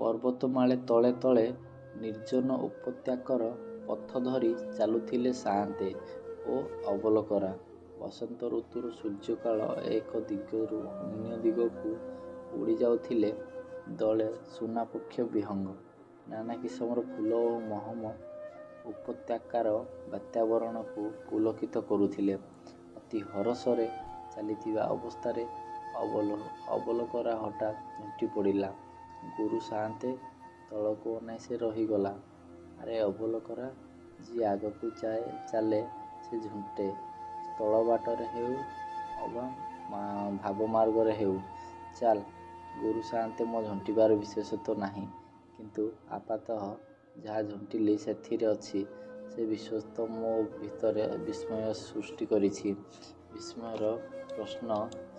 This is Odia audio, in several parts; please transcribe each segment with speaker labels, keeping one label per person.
Speaker 1: ପର୍ବତମାଳା ତଳେ ତଳେ ନିର୍ଜନ ଉପତ୍ୟକାର ପଥ ଧରି ଚାଲୁଥିଲେ ସାଆନ୍ତେ ଓ ଅବୋଲକରା। ବସନ୍ତ ଋତୁର ସୂର୍ଯ୍ୟକଳା ଏକ ଦିଗରୁ ଅନ୍ୟ ଦିଗକୁ ଉଡ଼ିଯାଉଥିଲେ ଦଳେ ସୁନାପକ୍ଷ ବିହଙ୍ଗ। ନାନା କିସମର ଫୁଲ ଓ ମହମ ଉପତ୍ୟକାର ବାତାବରଣକୁ ପୁଲକିତ କରୁଥିଲେ। ଅତି ହରଷରେ ଚାଲିଥିବା ଅବସ୍ଥାରେ ଅବୋଲକରା ହଠାତ୍ ଝୁଣ୍ଟିପଡ଼ିଲା। ଗୁରୁ ସାଆନ୍ତେ! ତଳକୁ ଅନାଇ ସେ ରହିଗଲା। ଆରେ ଅବୋଲକରା, ଯିଏ ଆଗକୁ ଚାଲେ ସେ ଝୁଣ୍ଟେ। ସ୍ଥଳବାଟରେ ହେଉ ଅବା ଭାବମାର୍ଗରେ ହେଉ। ଚାଲ୍। ଗୁରୁ ସାଆନ୍ତେ, ମୋ ଝୁଣ୍ଟିବାର ବିଶେଷତ୍ୱ ନାହିଁ। କିନ୍ତୁ ଆପାତତଃ ଯାହା ଝୁଣ୍ଟିଲି ସେଥିରେ ଅଛି ସେ ବିଶେଷତ୍ୱ ମୋ ଭିତରେ ବିସ୍ମୟ ସୃଷ୍ଟି କରିଛି। ବିସ୍ମୟର ପ୍ରଶ୍ନ।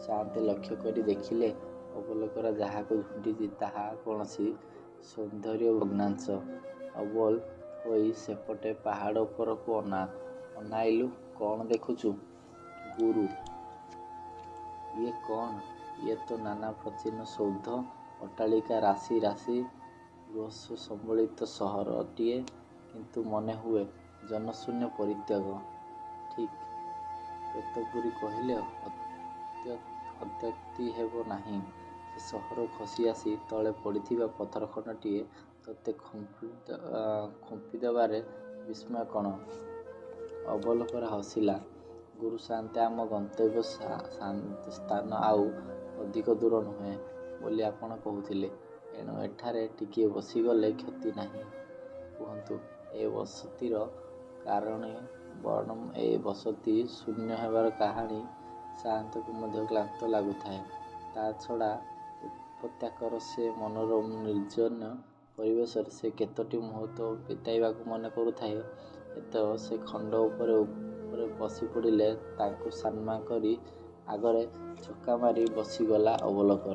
Speaker 1: ସାଆନ୍ତେ ଲକ୍ଷ୍ୟ କରି ଦେଖିଲେ, ଅବୋଲକରା ଯାହାକୁ ଝୁଣ୍ଟିଛି ତାହା କୌଣସି ସୌଧର ଭଗ୍ନାଂଶ। ଅବୋଲ ହୋଇ ସେପଟେ ପାହାଡ଼ ଉପରକୁ ଅନାଇଲୁ, କ'ଣ ଦେଖୁଛୁ? ଗୁରୁ! ଇଏ କ'ଣ? ଇଏ ତ ନାନା ପ୍ରାଚୀନ ସୌଧ, ଅଟ୍ଟାଳିକା ରାଶି ରାଶି ଗୃହସମ୍ବଳିତ ସହରଟିଏ। କିନ୍ତୁ ମନେହୁଏ ଜନଶୂନ୍ୟ, ପରିତ୍ୟକ୍ତ। ଠିକ୍ ପ୍ରେତପୁରୀ କହିଲେ ଅତ୍ୟୁକ୍ତି ହେବ ନାହିଁ। ସେ ସହରରୁ ଖସି ଆସି ତଳେ ପଡ଼ିଥିବା ପଥରଖଣ୍ଡଟିଏ ତୋତେ ଖୁମ୍ପିଦେବାରେ ବିସ୍ମୟ କ'ଣ? ଅବୋଲକରା ହସିଲା। ଗୁରୁ ସାଆନ୍ତେ, ଆମ ଗନ୍ତବ୍ୟ ସ୍ଥାନ ଆଉ ଅଧିକ ଦୂର ନୁହେଁ ବୋଲି ଆପଣ କହୁଥିଲେ। ଏଣୁ ଏଠାରେ ଟିକିଏ ବସିଗଲେ କ୍ଷତି ନାହିଁ। କୁହନ୍ତୁ, ଏ ବସତିର କାହାଣୀ ବରଂ ଏ ବସତି ଶୂନ୍ୟ ହେବାର କାହାଣୀ। ସାଆନ୍ତଙ୍କୁ ମଧ୍ୟ କ୍ଳାନ୍ତ ଲାଗୁଥାଏ। ତା ଛଡ଼ା ଉପତ୍ୟକାର ସେ ମନୋରମ ନିର୍ଜନ ପରିବେଶରେ ସେ କେତୋଟି ମୁହୂର୍ତ୍ତ ବିତାଇବାକୁ ମନ କରୁଥାଏ। ଏତଃ ସେ ଖଣ୍ଡ ଉପରେ ବସିପଡ଼ିଲେ। ତାଙ୍କୁ ସାମ୍ନା କରି ଆଗରେ ଚକାମାରି ବସିଗଲା ଅବୋଲକରା।